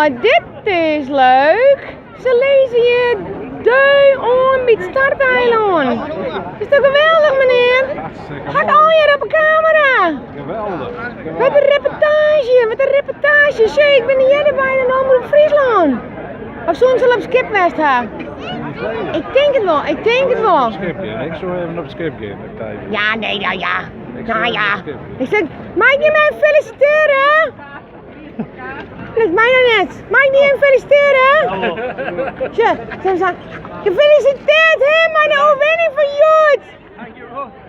Maar dit is leuk. Se lizze hjir deun oan by it starteilân. Is toch geweldich, menear? Ha ik allegear op 'e kamera. Geweldich. Wat in reportaazje, wat in reportaazje. Sjoch, ik bin earder by in Omrop Fryslân. Of soenen se al op skip west ha? Ik tink it wol, ik tink it wol. Skip gean. Ik soe even op it skip gean. Ja, nee, nou ja. Nou ja. Ik zeg, mag ik je even feliciteren? Dat is mij nou net. Mag ik die even feliciteren? Tja, ze Gefeliciteerd hè, mei de oerwinning fan hjoed.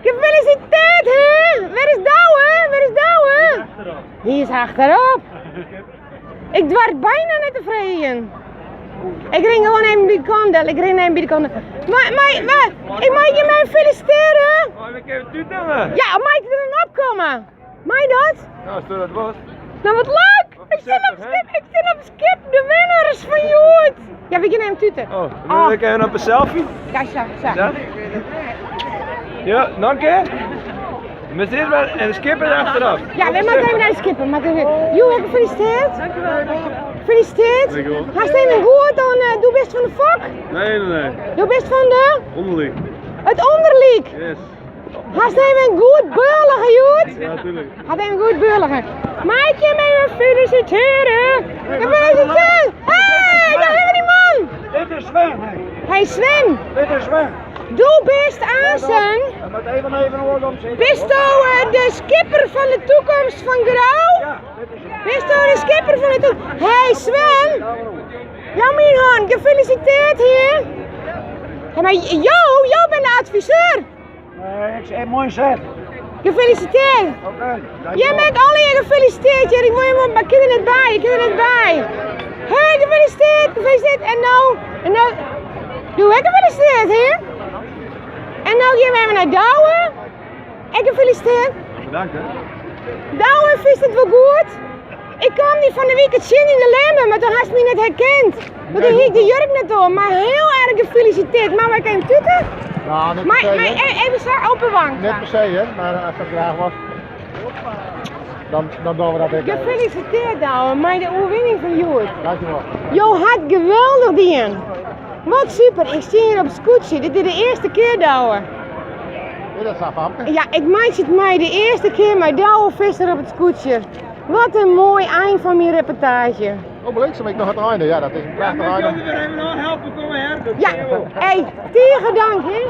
Gefeliciteerd hè. Wêr is Douwe? Wêr is Douwe? Hy is achterop. Ik doar it byna net te freegjen. Ik rin gewoan even by de kant del. Ik rin even by de kant del. Maar, maar, maar, ik mag je even feliciteren? Mag ik even toetellen? Ja, mag ik er dan opkomen? Mei dat? Nou, als dat was. Nou, wat leuk! Ik zit op skip, ik zit op skip, de winnaars fan hjoed! Ja, we gean even tuten. Oh, dan wil ik even op een selfie. Ja, zo, zo. Ja? Ja, nog een keer? Met dit maar en de skipper achteraf. Ja, we moeten even naar de skipper. Maar even. Jo, gefeliciteerd. Dankjewel, dankjewel. Gefeliciteerd. Dankjewel. Hast even goed dan, do bist fan de fok? Nee, nee, nee. Do bist fan de? Onderliek. It Underliek. Yes. Hast even goed beurlige, hjoed? Ja, natuurlijk. Had even goed beurlige. Mag ik je even feliciteren? Gefeliciteerd! Hey, daar hebben we die man! Dit is Sven. Hey Sven, Dit is Sven. do bist aanstaan. En met even even hoor om zitten. Bist do de skipper fan de toekomst fan Grou? Ja, dit is het. Bist do de skipper fan de toekomst? Hey Sven! Ja, myn han, gefeliciteerd hier. Hey, maar jo, jo bent de adviseur. Nee, ik zeg mooi zeg. Gefeliciteerd. Oké. Jij bent alle gefeliciteerd. Ja, ik wil je maar ik kan er net bij. Ik kan er net bij. Hey, gefeliciteerd, gefeliciteerd. En nou, en nou, doe ik gefeliciteerd, hè? En nou gaan we even naar Douwe. En gefeliciteerd. Bedankt hè. Douwe, vindt het wel goed? Ik kwam die van de week het zin in de Lemmer, maar toen had ze me net herkend. Want toen hield ik de jurk net om. Maar heel erg gefeliciteerd. Maar wij kunnen tuten. Nou, net per Maar, se, maar hè. even zo open wang. Net per se, hè. Maar als dat graag was, dan doen we dat even. Gefeliciteerd Douwe, met de overwinning van hjoed. Dankjewel. Jo hat geweldich dien. Wat super, ik zie hier op het skûtsje. Dit is de earste kear, Douwe. Ja, dat is Famke. Ja, ik meitsje it mei de earste kear mei Douwe Visser op it skûtsje. Wat in moai ein fan myn reportaazje. Oh, bliksem, ik noch it einde. Ja, dat is in prachtich einde. weer even helpen komen, hè? Ja, hey, tige dank hè.